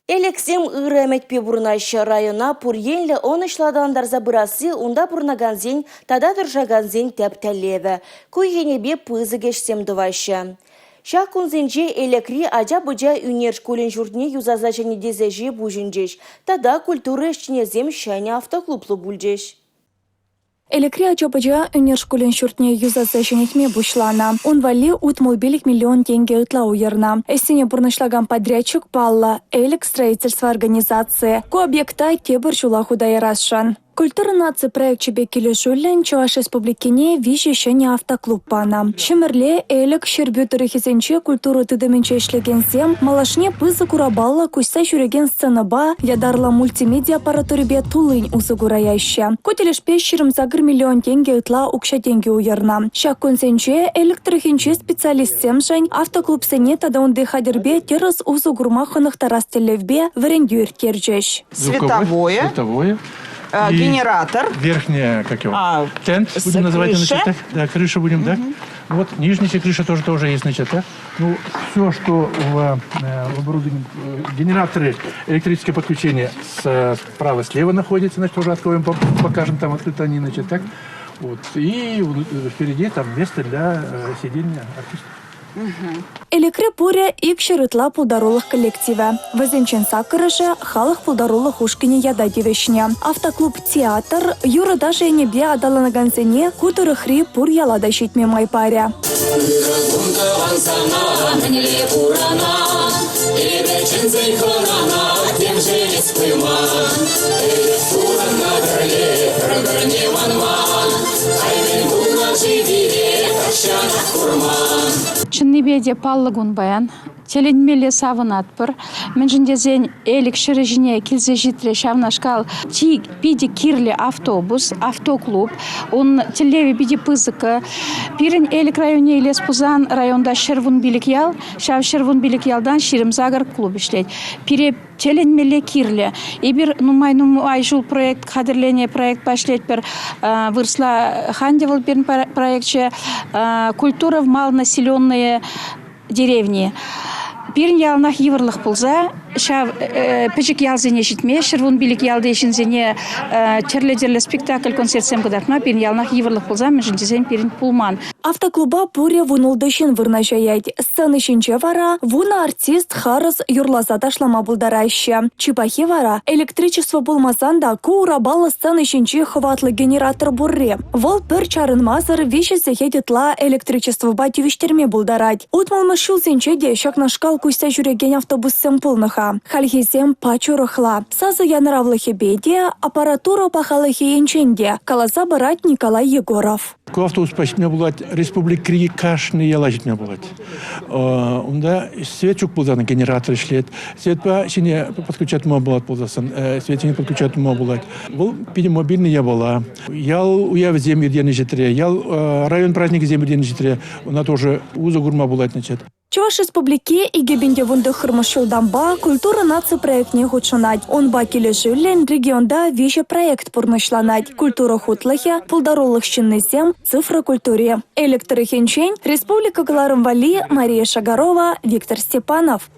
Элӗксем ырӑ ӗмӗтпе пурӑнаҫҫӗ. Района пур енлӗ ӑнӑҫлӑ аталантарса пырасси унта пурӑнакансен тата тӑрӑшакансен тӗп тӗллевӗ. Ку енӗпе пысӑк ӗҫсем тӑваҫҫӗ. Ҫак кунсенче Элӗкри ача-пӑча ӳнер шкулӗн ҫуртне юсаса ҫӗнетес ӗҫе пуҫӑнчӗҫ тата культура ӗҫченӗсем ҫӗнӗ автоклублӑ пулчӗҫ. Элӗкри ача-пӑча ӳнер шкулӗн ҫуртне юсаса ҫӗнетме пуҫланӑ. Ун валли 65 миллион тенкӗ ытла уйӑрнӑ. Ӗҫсене пурнӑҫлакан подрядчик паллӑ – Элӗк строительство организацийӗ. Ку объекта тепӗр ҫула хута ярасшӑн. Культура наци проекчӗпе килӗшӳллӗн Чӑваш Республикине виҫӗ ҫӗнӗ автоклуб панӑ. Ҫӗмӗрле, Элӗк, Ҫӗрпӳ тӑрӑхӗсенче культура тытӑмӗнче ӗҫлекенсем малашне пысӑк урапаллӑ куҫса ҫӳрекен сценӑпа, ятарлӑ мультимеди аппаратурипе туллин усӑ кураяҫҫӗ. Ку тӗлӗшпе 28 миллион тенкӗ ытла укҫа-тенкӗ уйӑрнӑ. Ҫак кунсенче Элӗк тӑрӑхӗнчи специалистсемшӗн автоклубсене тата унти хатӗрпе тӗрӗс усӑ курма хӑнӑхтарас тӗллевпе вӗрентӳ ирттерчӗҫ. Световое. Световое. Генератор. Верхняя, как его? А, Тент будем называть, крыша. значит, так? Да, крыша будем, да? Вот нижняя крыша тоже тоже есть, значит, да? Ну, все, что в, в оборудовании, генераторы, электрическое подключение с, справа, слева находится, значит, тоже откроем, покажем, там открыто они, значит, так? Вот. И впереди там место для сидения артистов. Элӗкре пурӗ 200 ытла пултарулӑх коллективӗ. Вӗсенчен саккӑрӑшӗ халӑх пултарулӑх ушкӑнӗ ята тивӗҫнӗ. Автоклуб театр юрӑ-ташӑ енӗпе аталанакансене ку тӑрӑхри пур яла та ҫитме май парӗ. Чӑннипе те паллӑ кун паян. Тӗлӗнмелле савӑнатпӑр. Мӗншӗн тесен Элӗк ҫӗрӗ ҫине килсе ҫитрӗ ҫавнашкал чи питӗ кирлӗ автобус, автоклуб. Ун тӗллевӗ питӗ пысӑк. Пирӗн Элӗк районне илес пулсан районта 115 ял. Ҫав 115 ялтан 28 клуб ӗҫлет. Пире тӗлӗнмелле кирлӗ. Эпир нумай-нумай ҫул проект хатӗрленӗ, проектпа ӗҫлетпӗр. Вырӑсла ханте вӑл пирӗн проекчӗ «Культура в малонаселенные деревни». Пирӗн яланах йывӑрлӑх пулса ҫав пӗчӗк ялсене ҫитме, 115 ялти ҫынсене тӗрлӗ-тӗрлӗ спектакль, концертсем кӑтартма пирӗн яланах йывӑрлӑх пулса, мӗншӗн тесен пирӗн пулман. Автоклуба пурӗ 16 ҫын вырнаҫаять. Сцена ҫинче вара вунӑ артист харӑс юрласа ташлама пултараҫҫӗ. Чи пахи вара электричество пулмасан та ку урапаллӑ сцена ҫинчи хӑватлӑ генератор пурри. Вӑл пӗр чарӑнмасӑр виҫӗ сехет ытла электричествӑпа тивӗҫтерме пултарать. Утмӑлмӗш ҫулсенче те ҫакнашкал куҫса ҫӳрекен автобуссем пулнӑ-ха. Хальхисем пач урӑхла. Сасӑ янӑравлӑхӗпе те, аппаратура пахалӑхӗ енчен те, каласа парать Николай Егоров. Ку автобуспа ҫитме пулать, республикӑри кашни яла ҫитме пулать. Унта свет ҫук пулсан генератор ӗҫлет. Светпа ҫине подключать тума пулать пулсассӑн, свет ҫине подключать тума пулать. Вӑл питӗ мобильный япала. Ял уявӗсем иртенӗ ҫӗтре, ял район праздникӗсем иртенӗ ҫӗтре ӑна тоже усӑ курма пулать, значит. Чӑваш Республики 2019 ҫултанпа «Культура наци проектне хутшӑнать. Унпа килӗшӳллӗн регионта виҫӗ проект пурнӑҫланать: культура хутлӑхӗ, пултарулӑх ҫыннисем, цифра культури. Элӗк тӑрӑхӗнчен республика кӑларӑм валли Мария Шагарова, Виктор Степанов.